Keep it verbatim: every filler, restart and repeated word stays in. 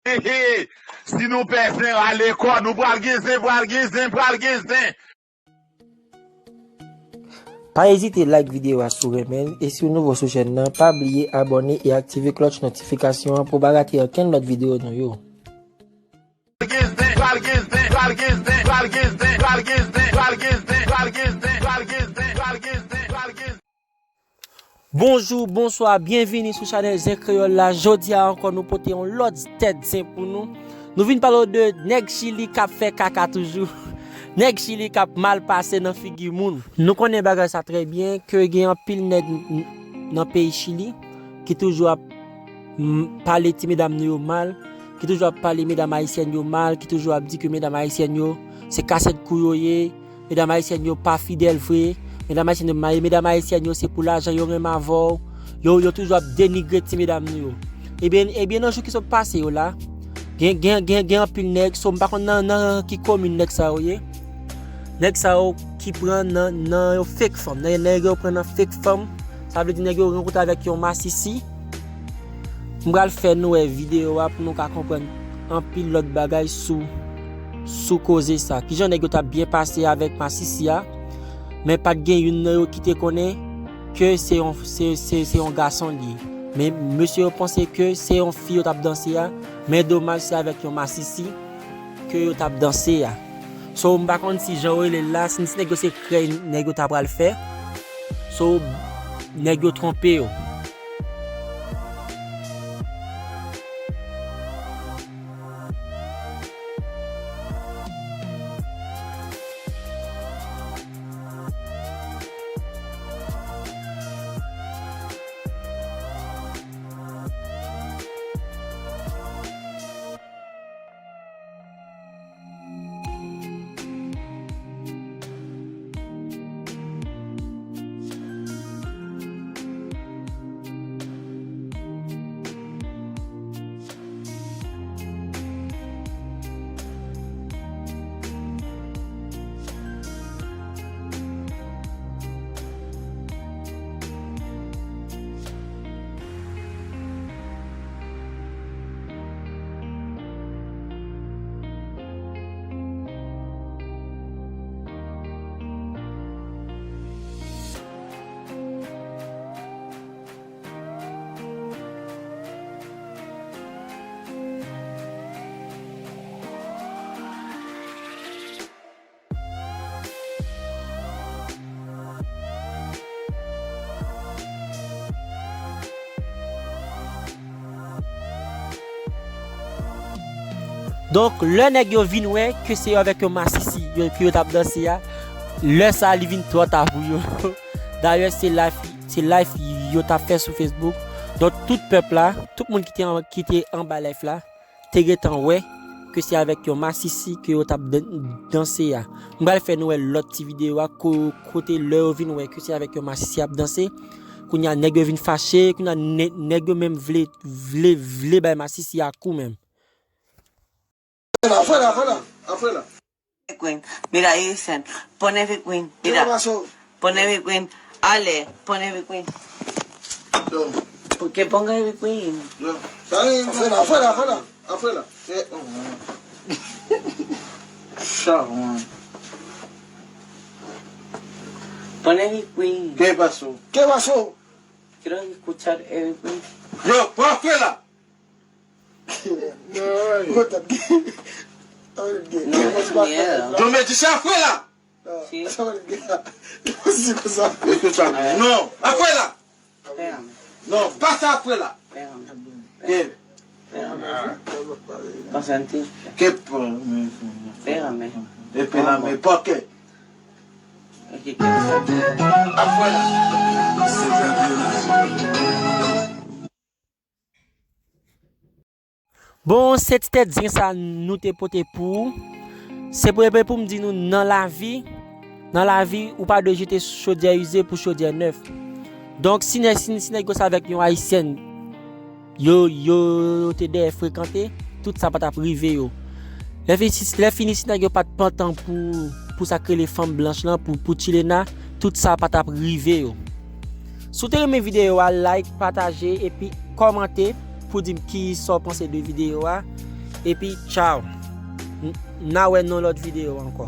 Hehe, si nou pè zen, rale kò nou, pral gen zen, pral gen zen, pral gen zen. Pa ezite like videyo a si w renmen l, e si w nouvo sou chèn nan, pa bliye abòne e aktive klòch notifikasyon an pou w pa rate okenn lòt videyo nou yo. Bonjou, bonswa, byenvini sou chanèl Zen Kreyòl la. Jodi a ankò, nou pote yon lòt tèt zen pou nou. Nou vin pale w de nèg Chili k ap fè kaka toujou. Nèg Chili k ap mal pase nan figi moun. Nou konnen bagay sa trè byen, ke gen anpil nèg n-, n-, nan peyi Chili ki toujou ap m, pale ti medam nou yo mal, ki toujou ap pale medam ayisyèn yo mal, ki toujou ap di ke medam ayisyèn yo se kasèt kou yo ye, medam ayisyèn yo pa fidèl vre, medam ayisyèn yo maye, medam ayisyèn yo se pou lajan yo renmen avè w, yo, yo toujou ap denigre ti medam nou yo. Ebyen, ebyen, nan jou ki sot pase yo la, gen, gen, gen, gen anpil nèg, so m pa konn nan, nan ki komin nèg sa yo ye. Nèg sa yo ki pran nan, nan yon fake fanm, nan, nèg yo pran nan fake fanm, sa vle di nèg yo rankontre avèk yon masisi. M pral fè nou wè videyo a pou nou ka konprann anpil lòt bagay sou, sou koze sa. Kijan nèg yo t ap byen pase avèk masisi a, men pa t gen youn nan yo ki te konnen ke se yon, se, se, se yon gason li ye. Men mesye yo panse ke se yon fi yo t ap danse a, men domaj se avèk yon masisi ke yo t ap danse a. So, m pa konn si jan yo rele l la, si, si nèg yo se krèy nèg yo ta pral fè. So, nèg yo twonpe yo. Donk, lè nèg yo vin wè ke se yo avèk yon masisi yo, ke yo t ap danse a, lè sa a li vin twò ta pou yo. Dayè, se live, se live yo t ap fè sou Facebook. Donk, tout pèp la, tout moun ki te an, ki te anba live la, te gentan wè ke se avèk yon masisi ke yo t ap dan-, danse a. M pral fè nou wè lòt ti videyo a ko-, kote lè yo vin wè ke se avèk yon masisi y ap danse. Kounye a nèg yo vin fache, kounye a nè-, nèg yo menm vle, vle, vle bay masisi a kou menm. Afè la, afè la, afè la. Queen, mira Isen, pon heavy queen, mira. Pon heavy queen, ale, pon heavy queen. Yo. Porque ponga heavy queen. Yo. Afè la, afè la, afè la, afè la. Eh, oh, man. Sa, man. Pon heavy queen. ¿Qué pasó? ¿Qué pasó? Quiero escuchar heavy queen. Yo, pon afè la. Yo, mèt di sa fè la. Si. Escucha, no, afè la. Espérame. No, pa sa afè la. Espérame. ¿Qué? Espérame. Consentí. ¿Qué? Espérame. Espérame, ¿por qué? Es que quiero estar contigo. Afè la. Bon, se ti tèt zen sa nou te pote pou ou. Se pou, pou m di nou nan lavi, nan lavi, ou pa dwe jete chodyè ize pou chodyè nèf. Donk, si nè-, si, si nèg yo sa avèk yon ayisyèn, yo, yo, yo te dèyè frekante, tout sa pa t ap rive yo. Lè fini, si, lè fini, si nèg yo pa t pantan pou, pou sa k rele fanm blanch lan, pou, pou Chilena, tout sa pa t ap rive yo. Si w te renmen videyo a, like, pataje, epi kòmante pou di m ki sa w panse de videyo a. Epi tchaw. N a wè nan lòt videyo ankò.